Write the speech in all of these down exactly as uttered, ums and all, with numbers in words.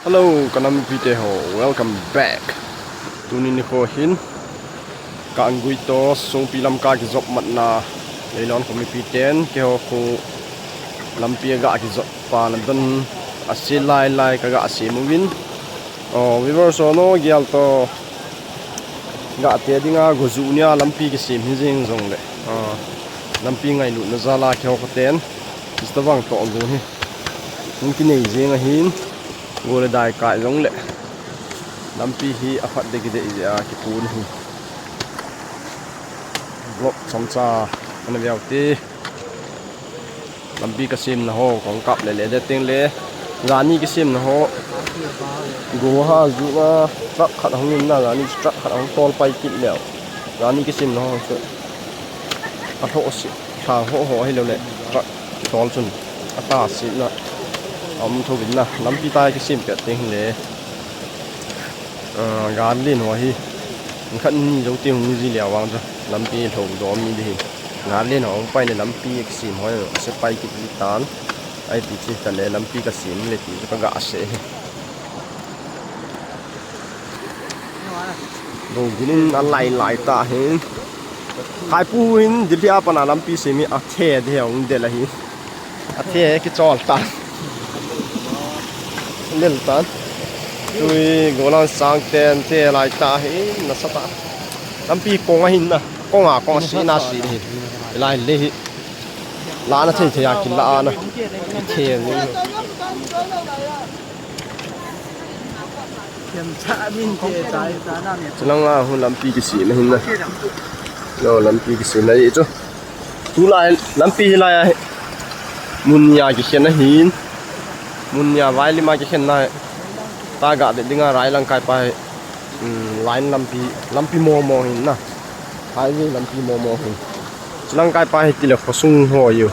Hello, ka nam mipite ho, welcome back. Tuni nikho hin, ka anggui to, Songpi lam ka kijop matna, Leilon kho mipi ten, keiho khu lampi a ga kijop pa na don, a se lai lai ka ga se muvin. Oh, viewers ho no, gial to, ga te dinga, go ju nia lampi kisem hi jeng jong le. Ah, lampi ngailutna jal a keiho kho ten, Mister Vang to gun hi. Hung kinei jeng ahin. Go le dai kai jong le. Lampi hi a phat deh kidei jeh a kipun hi. Vlog chomcha ana veu te. Lampi ka semna ho, kong kap le le de teng le. Jani ka semna ho. Go ha ju a truck khat hung in na, jani truck khat hung tol pai kit leu. Jani ka semna ho chu. A tho si. Thang ho ho hi lo le, truck tol chun a ta si na, um, tho bin na, lampi tai kisem pet teng le, ah, garden ho hi, khat ni jo te hung ji le awang jo, lampi lo do mi di hi, garden ho pai le lampi kisem ho, se pai kit di tan, ai ti chi ta le lampi ka sem le ti ka ga se hi. Lo ginin a lai lai ta hin. Khaipu hin Delhi a pana lampi semi a the de hung de la hi. A the kichol ta. Lel ta. Tui golang sang ten the lai ta hin na sa ta. Lampi kong a hin na. Kong a kong a si na si hi. Lai le hi. La na thei thei a kila na. The ni. Chulang a hu lampi kisem ahin na. Lo lampi kisem ahi chu. Tulai lampi hi lai a hi. Mun nia kikhen ahin. Mun nia vai lima kikhen na. Ta ga de dinga rai lang kai pa hi. Um, line lampi, lampi mo mo hin na. Highway lampi mo mo hin. Chulang kai pa hi tile khosung ho yu.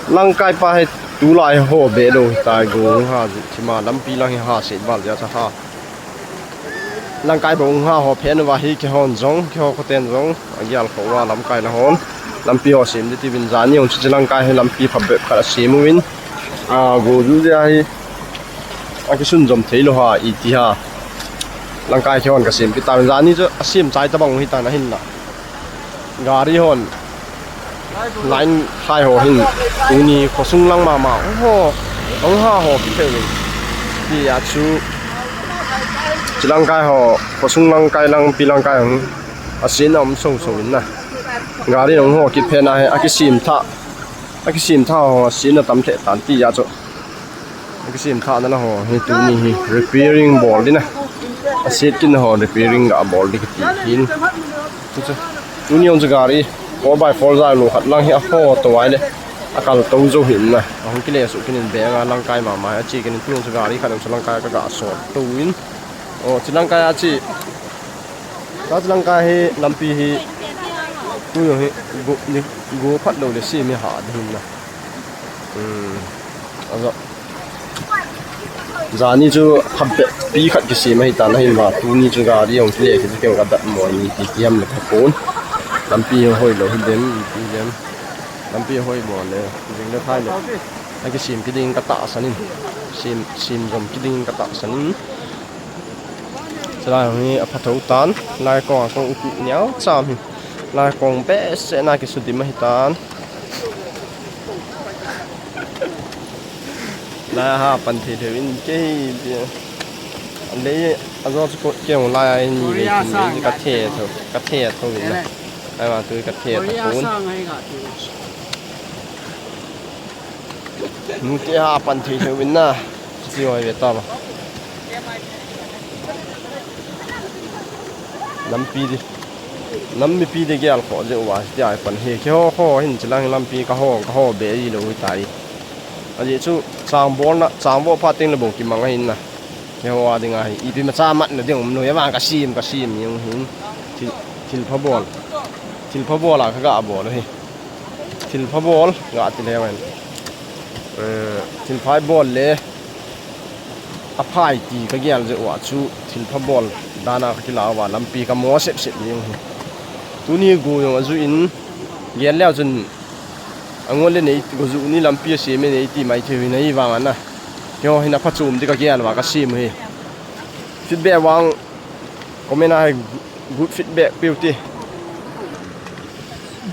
Lang kai pa hi tulai ho be lo hi tai go ha ji thima lampi lang hi ha se bal ja sa ha. Lang kai bo ha ho phen va hi keihon jong, keiho kho ten jong, a gial kho va lam kai la hon. Lampi ho sem di ti vin jani hon chu lang kai hi lampi pha be kha sem uvin. A go ju ja hi. A kisun jom thei lo ha, i ti ha. Lang kai keiho ka sem kit ta, jani chu a sem chai ta bang hi ta na hin la. Gari hon. Line khai ho hin. Tuni khosung lang mama. Ho. Ang ha ho ki thei ni. Ti a chu. Chi lang kai ho. Khosung lang kai lang pi lang kai hung. A sem na um so so in na. Gari hung ho kit phe na he. A kisem tha. A kisem tha ho. A sem na tam the tan ti a chu. Kisem tha na la ho, hi tuni hi repairing bol di na. A set kin ho repairing ga bol di kiti hin. Tuni hung chu gari four by four ja lo khat lang hi a ho to ai le. A kal to jo hin na. A hung kile su kin in be nga lang kai mama a chi kin tuni hung chu gari khat hung chu lang kai ka ga so to in. O chi lang kai a chi. Ka chi lang kai hi lampi hi. Tuni hung hi go ni go phat lo le si mi ha di hin na. Hmm. Ajo. Jani chu phabep pi khat kisem ahi tan ahin va, tuni chu gari hung kile kiti keu ka dat mo ni ti ti ham le pha pon. Lampi hoi lo hi dem, ti dem. Lampi hoi mo le, jing le thai le. A kisem kiding ka tahsan in. Sem, sem jom kiding ka tahsan in. Chulai hung hi a pha tho tan. Lai kong a kong upi niau cham hi. Lai kong behseh na kisu dim ahi tan. Lai ha pan thei thei in kei ti. An lei a jo chu ko kei hung lai a ni ve tin ve ka the tho, ka the tho in na. Ai ma tu ka the tho pon. Nu te ha pan thei thei in na. Ti hoi ve ta ba. Lampi di. Nam mipi di gial kho jeh uva, ti ai pan hi. Keiho kho hin chilang lampi ka ho, ka ho be ji lo hi tai. Ajeh chu chang bol na, chang bol pha teng le bou kimang ahin na. Keiho a ding ahi. Ipi ma cha mat na ding um lo, ya vang ka sem, ka sem ni um hin. Thil, thil pha bol. Thil pha bol a ka ga bol hi. Thil pha bol, ga ti le wen. Eh, thil pha bol le. A phai ti ka gial jeh uva chu thil pha bol dan a ka kila uva lampi ka mo sep sep ni hi. Tuni go jong a ju in gel leu chun a ngol le nei go ju ni lampi a sem e nei ti mai thei hi nei vang a na. Keiho hin aphachom ding kagel uva kasem u hi. Feedback vang comment a hi good feedback peh u te.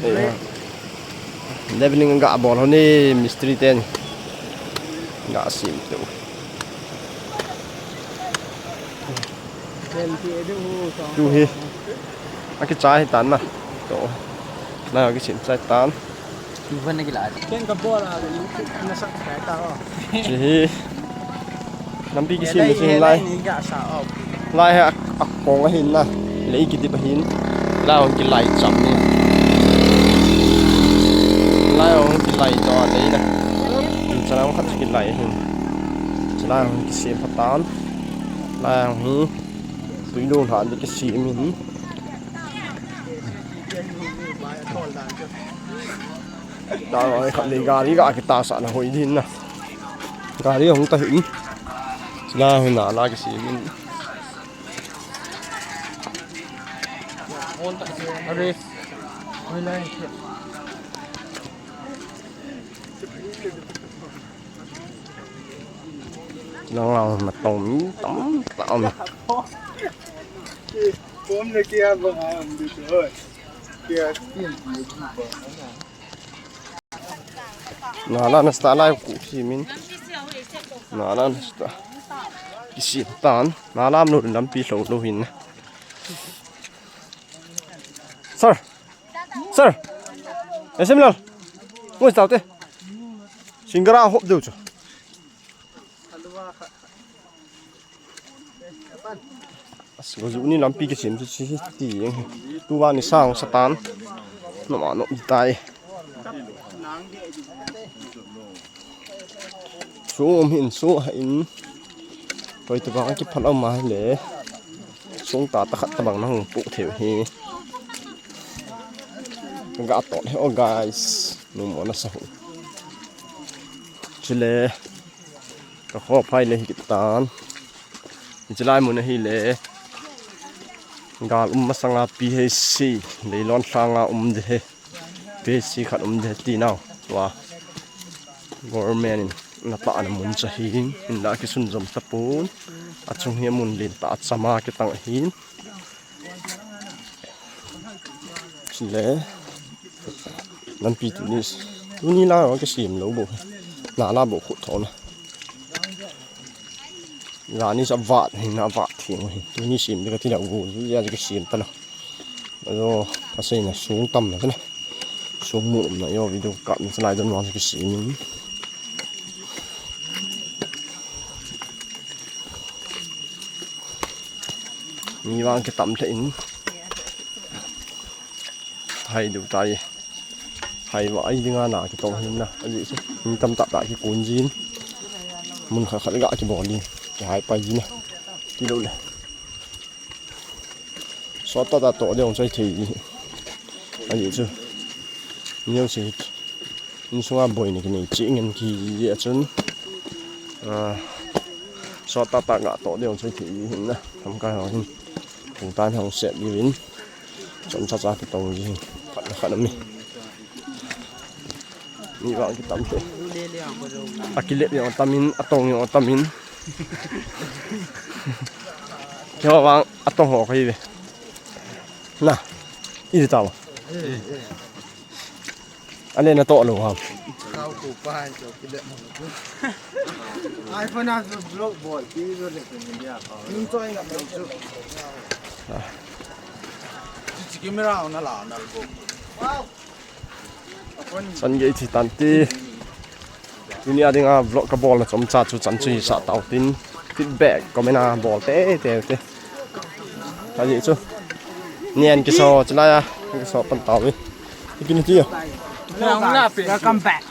Eiho. Leveling gabol hon e mistri ten. Gasem te u. Tu hi. Akichai tan na. To. Na kisem chai tan. Ivan na kila. Ken ka bol a, na sak kai ta o. Chi hi. Lampi kisem ni lai. Ni ga sa o. Lai ha akong ahin na. Lei kidip ahin. Lai hung kilai cham ni. Lai hung kilai to lei na. Chalang khat kilai ahin. Chalang hung kisem pha tan. Lai hung hi. Tui lou han ni kisem in. Tang ai khat le gari ga kitahsah na hoi din na. Gari hung ta hin. Sila hung na la kisem in. Nang lang na tong mi tam tam. Pom le kia ba ha am du to. Kia kin. Nala nasta lai ku simin. Nala nasta. Kisim tan. Nala am lou lampi lou lou hin. Sir. Sir. Esim lal. Ngoi tau te. Singara hop deu chu. As, goju ni lampi kisim chu chi ti jeng. Tu va ni sang satan. No ma no tai. Sung um hin sung ha in. Koi tu bang kiphan um a le. Sung ta ta khat ta bang na hung pu theu hi. Ga to le o guys. Nu mo na sa hu. Chile. Ka kho phai le hi kitan. Chilai mun a hi le. Gal um masanga P H C. Leilon lhanga um de he. P H C khat um de ti nau. Wa. Government in na ta na mun cha hin. In la kisun jom ta pun. Achung hi mun lin ta chama kitang hin. Chile. Lampi tuni. Tuni la kisim lou bo. Na la bo khut tho na. Rani sa vat hi na vat thing hi. Tuni sim de ka ti la go. Ya kisim ta na. Ayo, ka sei na sung tam na na. Sung mu na yo video ka ni sa lai don wa kisim. Mi vang kitam the in. Hai du tai. Hai va ai dinga na kitong hin na. Aji su. Mi tam ta ta kikun jin. Mun kha kha ga kibol in. Ki hai pai jin na. Ki lo le. Sot ta ta to de ong sai thei. Aji su. Ni ong sai. Insunga boina kinei cheh ngen kiji a chun, ah, sot tata ga to ding sei thei hin na, lamkai ho hin. Tung tan hung sep ji vin. Chomcha cha kitong ji hin. Khat na khat na mi. Mi vang kitam te. Akilep jong tamin, atong jong tamin. Keiho vang atong ho kahi ve. Na. Iti tau. Ale na to lo ham. Kau ko pa hai to kile mo. iPhone a vlog bol ki jo le ko ni dia pa. Ni to ina mo chu. Chi camera na la na ko. San gei thi tan ti. Tuni a dinga vlog ka bol na chomcha chu chan chu hi sa tau tin. Feedback, comment a bol te, te, te. Ka ji chu. Nian kiso, chulai a. Kiso pan tau vi. Ikin ti yo. Welcome back.